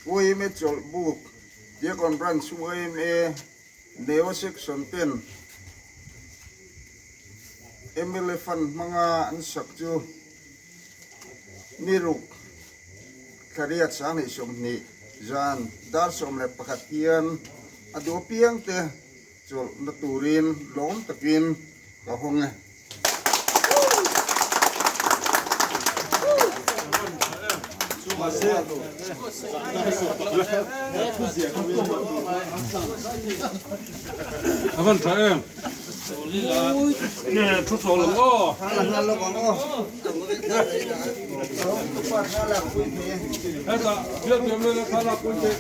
Yma Chawlhbuk Diakon Branch yma Neo Section ten mla Fund hmanga an sak chu ni ruk thlariat 2020 zan dar 11 hian a duh apiang te chawlhna turin lawm takin ka hawng e. A van tha em? Nge thu tawh lo aw. Heta biak biak mai la thlalak pui teh.